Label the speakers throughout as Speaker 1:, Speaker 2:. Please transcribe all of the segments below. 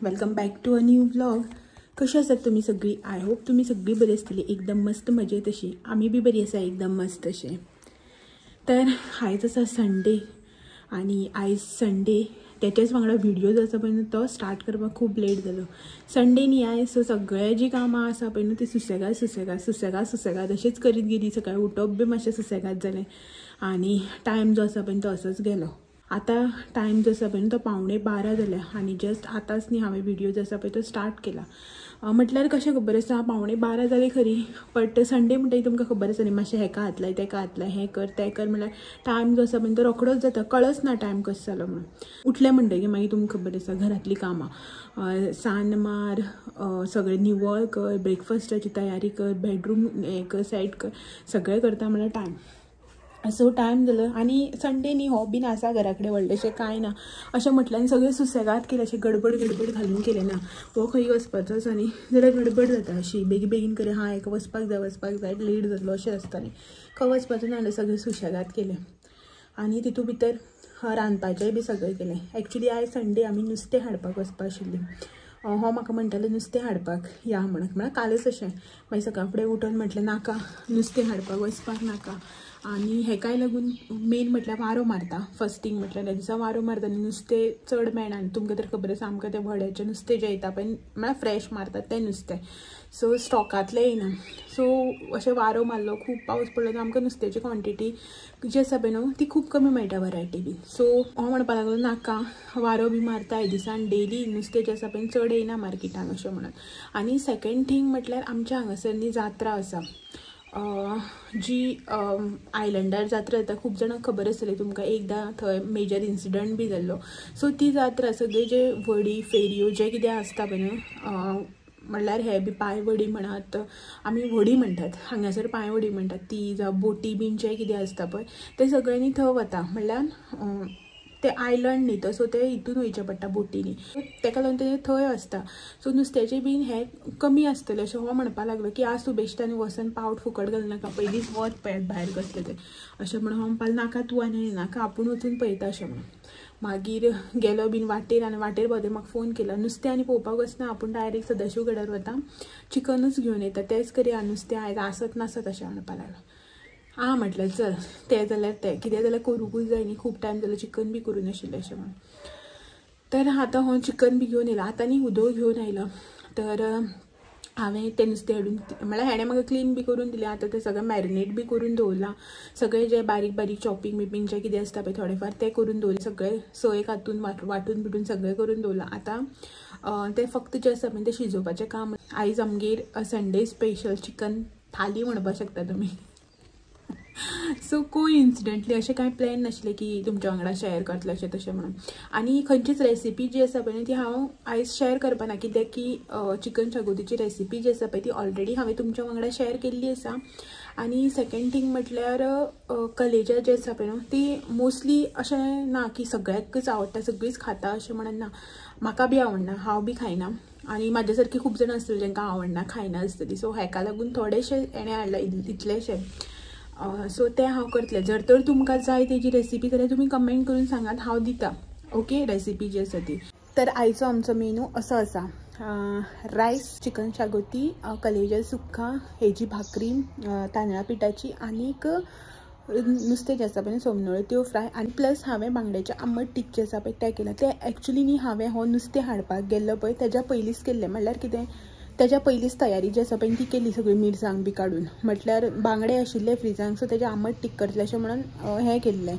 Speaker 1: Welcome back to a new vlog. कशी आसात तुमी सगळी? I hope तुमी सगळी बरी आसतली, एकदम मस्त मजेत अशी. आमी बी बरी आसा, एकदम मस्त अशें. तर आयज आसा संडे आनी आयज संडे तेच्याच वांगडा व्हिडियो जो आसा पळय न्हू तो स्टार्ट करपाक खूब लेट जालो. संडे न्ही आयज, सो सगळें जी कामां आसा पळय न्हू ती सुसेगाद सुसेगाद सुसेगाद सुसेगाद अशेंच करीत गेली. सकाळी उठप बी मातशें सुसेगाद जालें आनी टायम जो आसा पळय तो असोच गेलो. आतां टायम जो आसा पळय न्हू तो 11:45 जाल्या आनी जस्ट आतांच न्ही हांवें व्हिडियो जो आसा पळय तो स्टार्ट केला. म्हटल्यार कशें खबर आसा, 11:45 जाले खरी, बट संडे म्हणटकीर तुमकां खबर आसा न्ही, मातशें हेका हात लाय तेका हात लाय, हें कर तें कर, म्हणल्यार टायम जो आसा पळय तो रोखडोच जाता, कळच ना टायम कसो जालो म्हणून. उठलें म्हणटकीर मागीर तुमकां खबर आसा घरांतलीं कामां, सान्न मार, सगळें निवळ कर, ब्रेकफास्टाची तयारी कर, बेडरूम हें कर, सेट कर, सगळें करता म्हणल्यार टायम. सो टायम जालो आनी संडे न्ही हो बीन आसा घरा कडेन व्हडलेशें कांय ना अशें म्हटल्यार सगळें सुसेगाद केलें, अशें गडबड गडबड घालून केलें ना. हो खंय वचपाचो आसा न्ही जाल्यार गडबड जाता अशी, बेगीन बेगीन करी, हां हेका वचपाक जाय वचपाक जाय, लेट जातलो अशें आसता न्ही. खंय वचपाचो ना जाल्यार सगळें सुशेगाद केलें आनी तितू भितर रांदपाचेंय बी सगळें केलें. एक्चुली आयज संडे आमी नुस्तें हाडपाक वचपा आशिल्लीं. हो म्हाका म्हणटालो नुस्तें हाडपाक या म्हणून, म्हळ्यार कालच अशें. मागीर सकाळ फुडें उठून म्हटलें नाका नुस्तें हाडपाक वचपाक नाका. आनी हेकाय लागून मेन म्हटल्यार वारो मारता, फर्स्ट थिंग म्हटल्यार त्या दिसा वारो मारता आनी नुस्तें चड मेळना. आनी तुमकां तर खबर आसा आमकां तें व्हड्याचें नुस्तें जें येता पळय म्हळ्यार फ्रेश मारतात तें नुस्तें, सो स्टॉकांतलें येना. सो अशें वारो मारलो, खूब पावस पडलो, आमकां नुस्त्याची क्वॉन्टिटी जी आसा पळय न्हू ती खूब कमी मेळटा, वरायटी बी. सो हांव म्हणपाक लागलो नाका, वारो बी मारता ह्या दिसान, डेली नुस्तें जें आसा पळय चड येना मार्केटान अशें म्हणून. आनी सेकेंड थींग म्हटल्यार आमच्या हांगासर न्ही जात्रा आसा, जी आयलंडार जात्रा जाता, खूब जाणांक खबर आसतली तुमकां, एकदां थंय मेजर इन्सिडंट बी जाल्लो. सो ती जात्रा सगळी जे व्हडी फेरयो जे कितें आसता पळय न्हू, म्हणल्यार हे बी पांयवडी म्हणात, आमी व्हडी म्हणटात हांगासर, पांयवडी म्हणटात ती, जावं बोटी बीन जे कितें आसता पळय ते सगळ्यांनी थंय वता. म्हणल्यार ते आयलंड न्ही तो, सो ते हितून वयचें पडटा बोटींनी, तेका लागून ते थंय आसता. सो नुस्त्याचें बीन हें कमी आसतलें अशें हो म्हणपाक लागलो की आज तूं बेश्टें आनी वचून पावट फुकट घालनाका, पयलींच वत पळयात भायर कसलें तें अशें म्हणून. हांव म्हणपाक नाका तूं आनी नाका, आपूण वचून पळयता अशें म्हणून. मागीर गेलो बीन वाटेर आनी वाटेर पावतकीर म्हाका फोन केलो, नुस्तें आनी पळोवपाक वचना, आपूण डायरेक्ट सदाशिव गडार वता, चिकनूच घेवन येता, तेंच करया, नुस्तें आयज आसत नासत अशें म्हणपाक लागलो. आं म्हटलें चल, तें जाल्यार तें, कितें जाल्यार करूंकूच जाय न्ही, खूब टायम जालो चिकन बी करूं नाशिल्लें अशें म्हणून. तर आतां हांव चिकन बी घेवन येयलां, आतां न्ही उदक घेवन आयलो. तर हांवें तें नुस्तें हाडून म्हळ्यार हेणें म्हाका क्लीन बी करून दिलें, आतां तें सगळें मॅरिनेट बी करून दवरलां, सगळें जें बारीक बारीक चॉपिंग बिपिंग जें कितें आसता पळय थोडें फार तें करून दवरलें, सगळें सोय हातून वांटून बिटून सगळें करून दवरलां. आतां तें फक्त जें आसा पळय तें शिजोवपाचें काम. आयज आमगेर संडे स्पेशल चिकन थाली म्हणपाक शकता तुमी. सो कोइन्सिडंटली अशें कांय प्लॅन नाशिल्लें की तुमच्या वांगडा शेअर करतलें अशें तशें म्हणून. आनी खंयचीच रेसिपी जी आसा पळय ती हांव आयज शेअर करपाना, कित्याक की चिकन शागोतीची रेसिपी जी आसा पळय ती ऑलरेडी हांवें तुमच्या वांगडा शेअर केल्ली आसा. आनी सेकेंड थींग म्हटल्यार कलेजा जी आसा पळय न्हू ती मोस्टली अशें ना की सगळ्यांकच आवडटा, सगळींच खाता अशें म्हणून ना, म्हाका बी आवडना, हांव बी खायना आनी म्हाज्या सारकी खूब जाणां आसतलीं जांकां आवडना, खायना आसतली. सो हेका लागून थोडेशें हेणें हाडलां इतलेशें, सो तें हांव करतलें. जर तर तुमकां जाय तेजी रेसिपी जाल्यार तुमी कमेंट करून सांगात, हांव दिता ओके रेसिपी जी आसा ती. तर आयचो आमचो मेनू असो आसा, रायस, चिकन शागोती, कलेजा सुक्का, हेजी भाकरी तांदळा पिठाची, आनीक नुस्तें जें आसा पळय सोमनोळ्यो त्यो फ्राय, आनी प्लस हांवें बांगड्याचें आंबट टीक जें आसा पळय तें केलां. तें एक्चुली न्ही हांवें हो नुस्तें हाडपाक गेल्लो पळय तेज्या पयलींच केल्लें, म्हणल्यार कितें तेज्या पयलींच तयारी जी आसा पळय ती केली, सगळी मिरसांग बी काडून, म्हटल्यार बांगडे आशिल्ले फ्रिजांक, सो तेजें आंबट टीक करतलें अशें म्हणून हें केल्लें,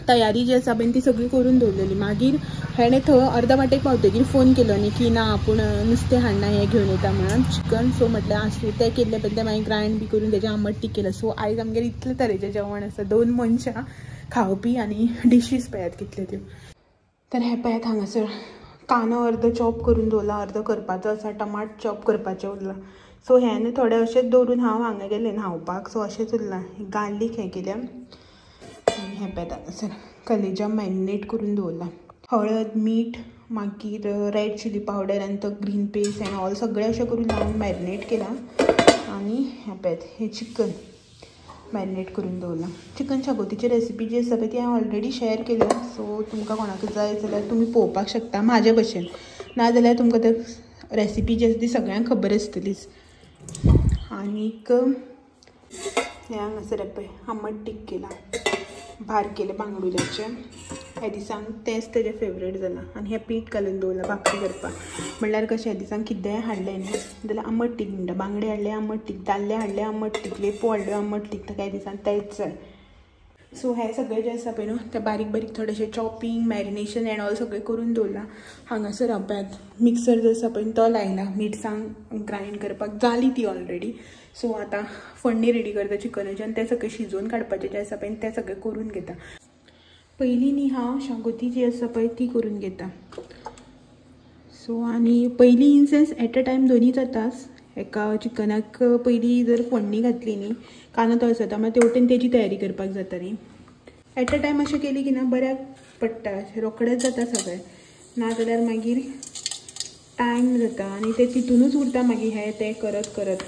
Speaker 1: तयारी जी आसा पळय ती सगळी करून दवरलेली. मागीर हेणें थंय अर्द वाटेक पावतकीर फोन केलो न्ही की ना आपूण नुस्तें हाडना हें घेवन येता म्हणून चिकन, सो म्हटलें आसूं, तें केल्लें पळय तें मागीर ग्रायंड बी करून तेजें आंबट टीक केलें. सो आयज आमगेर इतले तरेचें जेवण आसा, 2 मनशां खावपी आनी डिशीज पळयात कितल्यो त्यो. तर हें पळयात हांगासर कांदो अर्दो चॉप करून दवरला, अर्दो करपाचो आसा, टमाट चॉप करपाचें उरलां. सो हें न्हू थोडें अशेंच दवरून हांव हांगा गेलें न्हांवपाक, सो अशेंच उरलां. गार्लीक हें केलें आनी हें पळयात हांगासर कलेजा मॅरिनेट करून दवरलां, हळद, मीठ, मागीर रेड चिली पावडर आनी तो ग्रीन पेस्ट एंड ऑल सगळें अशें करून लावन मॅरिनेट केलां. आनी हें पळयात हें चिकन मॅरिनेट करून दवरलां. चिकन शागोतीची रेसिपी जी आसा पळय ती हांवें ऑलरेडी शेअर केल्या. सो तुमकां कोणाक जाय जाल्यार तुमी पळोवपाक शकता म्हाजे भशेन, नाजाल्यार तुमकां तर रेसिपी जी आसा ती सगळ्यांक खबर आसतलीच. आनीक हें हांगासर पळय आमट टीक केलां, भार केलें बांगडुल्याचें. ह्या दिसांक तेंच तेजें फेवरेट जालां. आनी हें पीठ घालून दवरलां भाकरी करपाक. म्हणल्यार कशें ह्या दिसांक कितेंय हाडलें न्ही जाल्यार आमट तीख म्हणटा. बांगडे हाडले आमट तीख, दाल्ले हाडले आमट तीख, लेपो हाडल्यो आमट तीख. ताका ह्या दिसांक तेंच जाय. सो हें सगळें जें आसा पळय न्हू तें बारीक बारीक थोडेशें चॉपिंग, मॅरिनेशन एंड ऑल सगळें करून दवरलां. हांगासर हांव मिक्सर जो आसा पळय तो लायला मिरसांग ग्रायंड करपाक, जाली ती ऑलरेडी. सो आतां फोडणी रेडी करता चिकनाची आनी तें सगळें शिजोवन काडपाचें जें आसा पळय तें सगळें करून घेता. पयलीं न्ही हांव शागोती जी आसा पळय ती करून घेता. सो आनी पयलीं in sense at a time दोनी जाताच. एका चिकनाक पयलीं जर फोडणी घातली न्ही, कांदो तळसता जाता, मागीर तेवटेन तेजी तयारी करपाक जाता न्ही. एट अ टायम अशें केली की ना बऱ्याक पडटा, रोखडेंच जाता सगळें. नाजाल्यार मागीर टायम जाता आनी ते तितूनच उरता मागीर हें तें करत करत.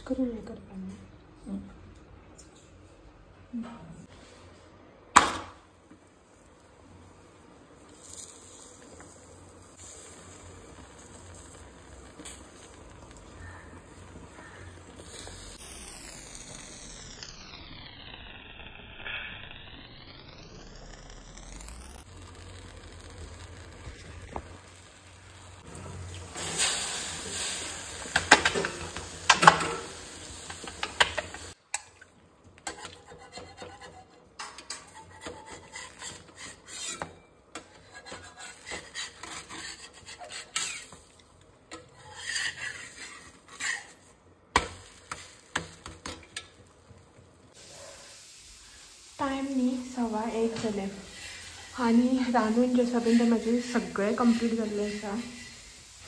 Speaker 1: करून हे करपा. टायम न्ही 1:15 जालें आनी रांदून जें आसा पळय तें म्हाजें सगळें कंप्लीट जाल्लें आसा.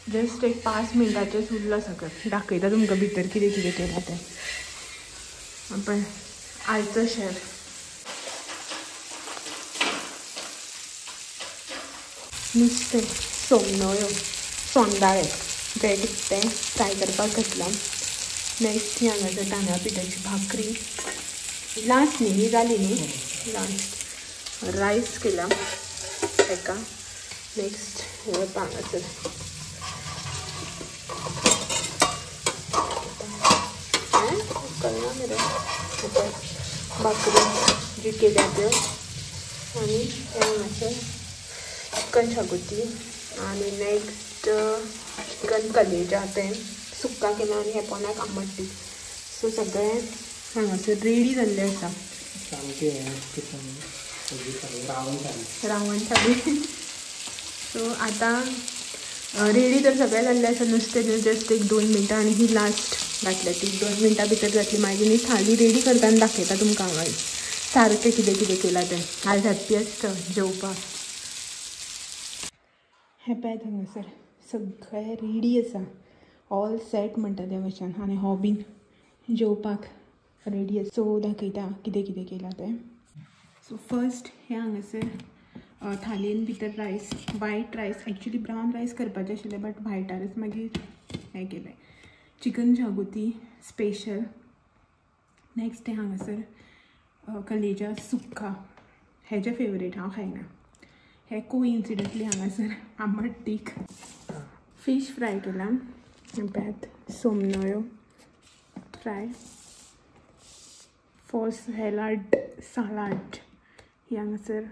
Speaker 1: जस्ट एक 5 मिनटाचें उरलां सगळें. दाखयता तुमकां भितर कितें कितें केलां तें. पण आयचो शेफ नुस्तें सोमणोयो सोंदाळे जें कितें तें फ्राय करपाक घातलां. नेक्स्ट ही हांगासर तांदळा पिठाची भाकरी लास्ट न्ही ही जाली न्ही लास्ट रायस केला हेका. नेक्स्ट हे हांगासर कळना मरे भाकरी जी केल्या त्यो. आनी हे हांगासर चिकन शागोती आनी नेक्स्ट चिकन कलेजा तें सुक्का केला आनी हे पोनाक आंबट. सो सगळें हांगासर रेडी जाल्लें आसा.
Speaker 2: सामकें
Speaker 1: रावण थाली. सो आतां रेडी तर सगळें जाल्लें आसा. नुस्तें जस्ट एक 2 मिनटां आनी ही लास्ट घातल्या ती 2 मिनटां भितर जातली. मागीर न्ही थाली रेडी करतना दाखयता तुमकां हांव सारकें कितें कितें केलां तें. आयज हॅप्पी आसता जेवपाक. हें पळयात हांगासर सगळें रेडी आसा. ऑल सेट म्हणटा त्या भशेन. आनी हो बीन जेवपाक रेडी आसा. सो दाखयता कितें कितें केलां तें. सो फर्स्ट हें हांगासर थालयेन भितर rice, white rice, actually brown rice करपाचें आशिल्लें बट व्हायटारच मागीर हें केलें. चिकन शागोती स्पेशल. नेक्स्ट हें हांगासर कलेजा सुक्का, हेजें फेवरेट हांव खायना. हे कोइन्सिडंटली हांगासर आंबट तीख. फिश फ्राय केला. पळयात सोमनोयो फ्राय, फॉर सॅलाड सालाड. ही हांगासर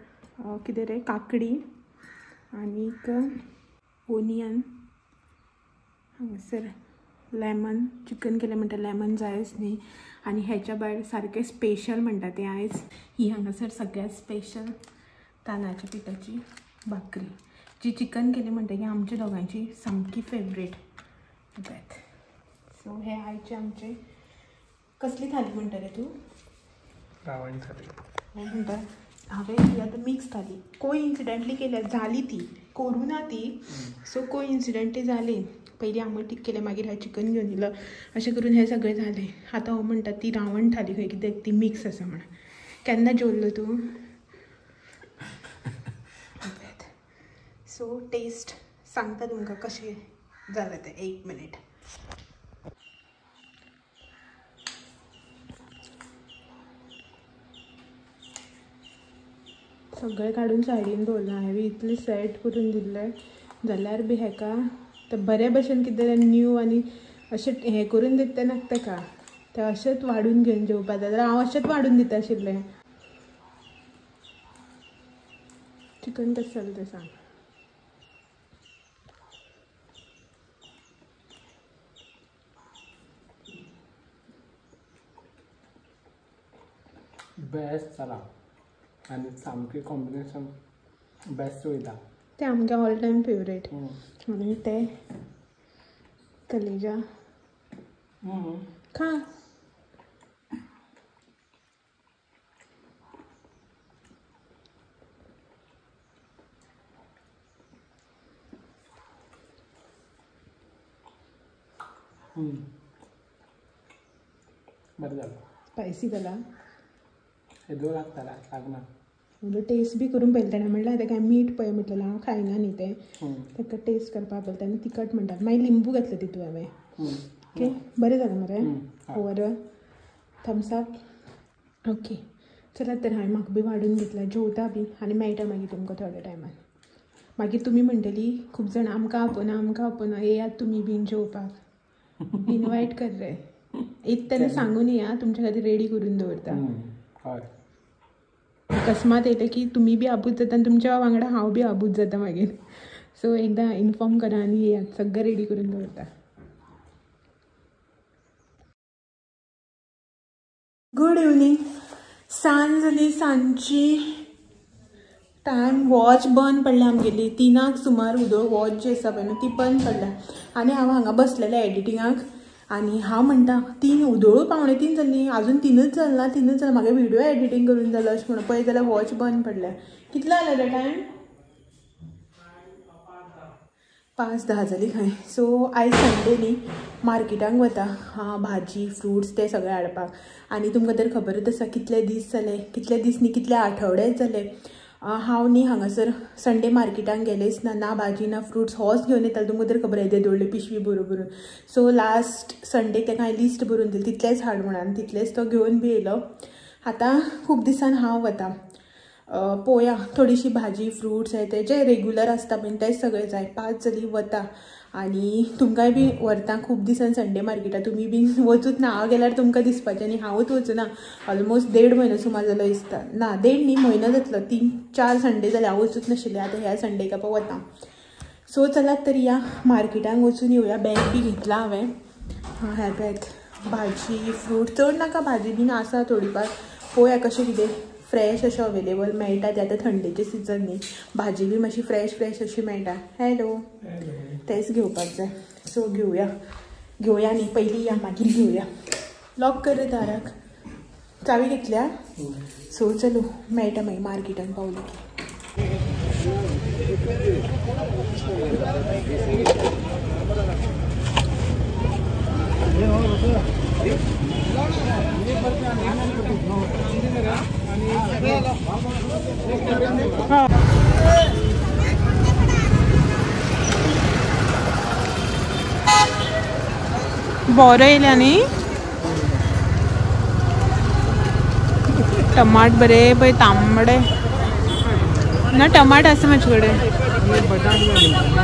Speaker 1: कितें रे काकडी आनीक ओनियन. हांगासर लेमन, चिकन केलें म्हणटा लेमन जायच न्ही. आनी हेच्या भायर सारकें स्पेशल म्हणटा तें आयज. ही हांगासर सगळ्यात स्पेशल तांदळाच्या पिठाची भाकरी जी चिकन केली म्हणटकीर आमच्या दोगांची सामकी फेवरेट. सो हे आयचे आमचे कसली थाली म्हणटा रे तूं?
Speaker 2: रावण थाली
Speaker 1: म्हणटा. हांवें ही आतां मिक्स थाली कोइन्सिडंटली केल्या, जाली ती करूं ना ती. सो कोइन्सिडंटली जाली. पयलीं आंबट केलें, मागीर हें चिकन घेवन येयलो, अशें करून हें सगळें जालें. आतां हो म्हणटा ती रावण थाली खंय कित्याक ती मिक्स आसा म्हण. केन्ना जेवल्लो तूं? सो टेस्ट सांगता तुमकां कशें जालें तें. 1 मिनीट. सगळें काडून सायडीन दवरलां हांवें, इतलें सेट करून दिल्लें जाल्यार बी हेका तें बरे भशेन कितें न्यू आनी अशें हें करून दिता तेन्ना तेका तें अशेंच वाडून घेवन जेवपा जाय जाल्यार हांव अशेंच वाडून दिता आशिल्लें. चिकन कशें जालें तें सांग.
Speaker 2: बेस्ट जाला आनी सामकें कॉम्बिनेशन बेस्ट वयता
Speaker 1: तें आमगे ऑल टायम फेवरेट. आनी तें कलेजा खा.
Speaker 2: बरें जालें.
Speaker 1: स्पायसी जाला
Speaker 2: येदो लागता लागना.
Speaker 1: म्हणजे टेस्ट बी करून पळयलें ताणें, म्हणल्यार आतां काय मीठ पळय म्हटलें हांव खायना न्ही तें, ताका टेस्ट करपाक पळयलें आनी तिखट म्हणटात. मागीर लिंबू घातलें तितूंत हांवें. ओके बरें जालें मरे ओवरऑल थम्स अप. ओके चला तर हांवें म्हाका बी वाडून घेतला, जेवता बी आनी मेळटा मागीर तुमकां थोड्या टायमान. मागीर तुमी म्हणटली खूब जाणां आमकां आपोवना आमकां आपोवना, येयात तुमी बीन जेवपाक, इनवायट कर रे. एक तेन्ना सांगून येया, तुमच्या खातीर रेडी करून दवरता. अकस्मात येयलें की तुमी बी आबूज जाता आनी तुमच्या वांगडा हांव बी आबूज जाता मागीर. सो एकदां इन्फॉर्म करा आनी येयात, सगळें रेडी करून दवरता. Good evening. सांज जाली, सांजची टायम वॉच बंद पडल्या आमगेली. 3 सुमार उदक वॉच जी आसा पळय न्हू ती बंद पडल्या आनी हांव हांगा बसलेलें एडिटिंगाक आनी हांव म्हणटा 3 उदळू 2:45 जाल्ली, अजून 3च जाल ना, 3च जाल, म्हागे व्हिडियो एडिटींग करून जालो अशें म्हणून पळय जाल्यार वॉच बंद पडल्या. कितलो जालो रे टायम? 5:10 जाली खंय. सो आयज संडे न्ही, मार्केटांक वता हां भाजी फ्रुट्स ते सगळे हाडपाक. आनी तुमकां तर खबरच आसा कितले दीस जाले, कितले दीस न्ही कितले आठवडेच जाले हांव न्ही हांगासर संडे मार्केटांक गेलेच ना, ना भाजी ना फ्रुट्स होच घेवन येताले. तुमकां तर खबर येदे दवरले पिशवी बरोवन बरोवन. सो लास्ट संडे ताका हांवें लिस्ट बरोवन दिली तितलेंच हाड म्हणून, तितलेंच तो घेवन बी येयलो. आतां खूब दिसान हांव वता पोया थोडीशी भाजी फ्रुट्स हे ते जे रेगुलर आसता पळय तेच सगळे जाय. 5 जाली वता आनी तुमकांय बी व्हरता. खूब दिसान संडे मार्केटाक तुमी बी वचूच ना, हांव गेल्यार तुमकां दिसपाचें न्ही, हांवूच वचूना. ऑलमोस्ट 1.5 म्हयनो सुमार जालो दिसता, ना 1.5 न्ही म्हयनो जातलो, 3-4 संडे जाले हांव वचूच नाशिल्लें. आतां ह्या संडेक पळय वता. सो चलात तर या मार्केटांक वचून येवया. बॅग बी घेतलां हांवें, ह्या बॅग भाजी फ्रूट चड नाका, भाजी बीन आसा थोडीफार, पळोवया कशें कितें फ्रेश अशें अवेलेबल मेळटा ते. आतां थंडेचे सिजन न्ही, भाजी बी मातशी फ्रेश फ्रेश अशी मेळटा. हॅलो, तेच घेवपाक जाय. सो घेवया घेवया न्ही, पयलीं या मागीर घेवया. लॉक कर रे दाराक, चावी घेतल्या. सो चलो मेळटा मागीर मार्केटान पावले की. बरें येयल्या न्ही, टमाट बरे पळय तांबडे ना, टमाट आसा म्हाजे कडेन.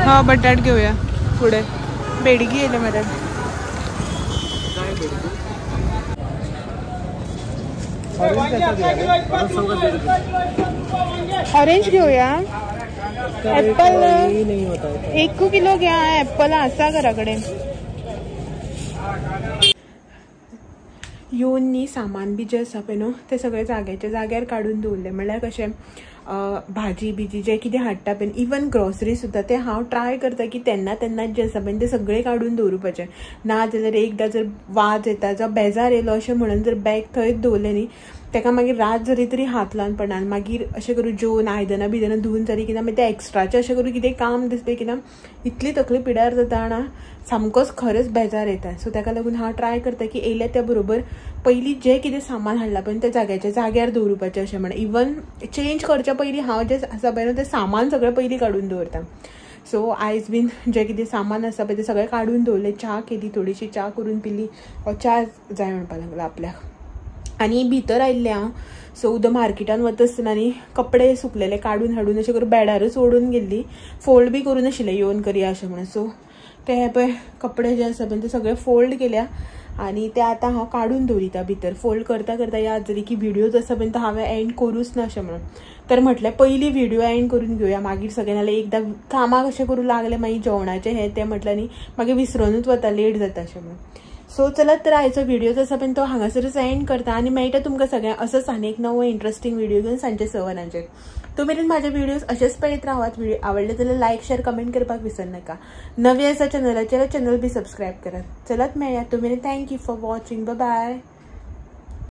Speaker 1: हा बटाट घेवया फुडें. बेडगी येयले मरे. ऑरेंज घेवया, एप्पल 1 किलो घ्या. एप्पल आसा घरा कडेन. येवन न्ही सामान बी जें आसा पळय न्हू तें सगळें जाग्याच्या जाग्यार काडून दवरलें. म्हणल्यार कशें भाजी बिजी जें कितें हाडटा पळय, इवन ग्रॉसरी सुद्दां तें हांव ट्राय करता की तेन्ना तेन्नाच जें आसा पळय तें सगळें काडून दवरुपाचें. ना जाल्यार एकदां जर वाज येता जावं बेजार येयलो अशें म्हणून जर बॅग थंयच दवरलें न्ही ताका मागीर रात जरी तरी हात लावन पडना. आनी मागीर अशें करून जेवन आयदनां बियदनां धुवन जाली की ना मागीर तें एक्स्ट्राचें अशें करून कितें काम दिसलें की ना इतली तकली पिड्यार जाता ना, सामकोच खरेंच बेजार येता. सो ताका लागून हांव ट्राय करता की येयल्या त्या बरोबर पयलीं जें कितें सामान हाडलां पळय तें जाग्याच्या जाग्यार दवरुपाचें अशें म्हण. इवन चेंज करच्या पयलीं हांव जें आसा पळय न्हू तें सामान सगळें पयलीं काडून दवरता. सो आयज बीन जें कितें सामान आसा पळय तें सगळें काडून दवरलें. च्या केली, थोडीशी च्या करून पिली, च्या जाय म्हणपाक लागला आपल्याक. आनी भितर आयिल्लें हांव. सो उदक मार्केटान वता आसतना न्ही कपडे सुकलेले काडून हाडून अशें करून बेडारूच ओडून गेल्ली, फोल्ड बी करून नाशिल्लें येवन करया अशें म्हणून. सो ते पळय कपडे जे आसा पळय ते सगळे फोल्ड केल्या आनी ते आतां हांव काडून दवरिता भितर. फोल्ड करता करता याद जाली की व्हिडियोज आसा पळय तो हांवें एंड करूच ना अशें म्हणून. तर म्हटलें पयलीं व्हिडियो एंड करून घेवया मागीर सगळें, नाल्यार एकदां कामाक अशें करूं लागलें मागीर जेवणाचें हें तें म्हटलें न्ही मागीर विसरोनूच वता, लेट जाता अशें म्हणून. सो चलात तर आयचो व्हिडियो आसा पळय तो हांगासरूच एंड करता आनी मेळटा तुमकां सगळ्यांक असोच आनी एक नवो इंट्रस्टींग व्हिडियो घेवन सांजचे 6 वरांचेर. तो मेरेन म्हाजे व्हिडियोज अशेच पळयत रावात. व्हिडिओ आवडले जाल्यार लायक शेअर कमेंट करपाक विसरनाका. नवे आसा चॅनलाचेर चॅनल बी सबस्क्रायब करात. चलात मेळया, तो मेरेन thank you for watching. Bye.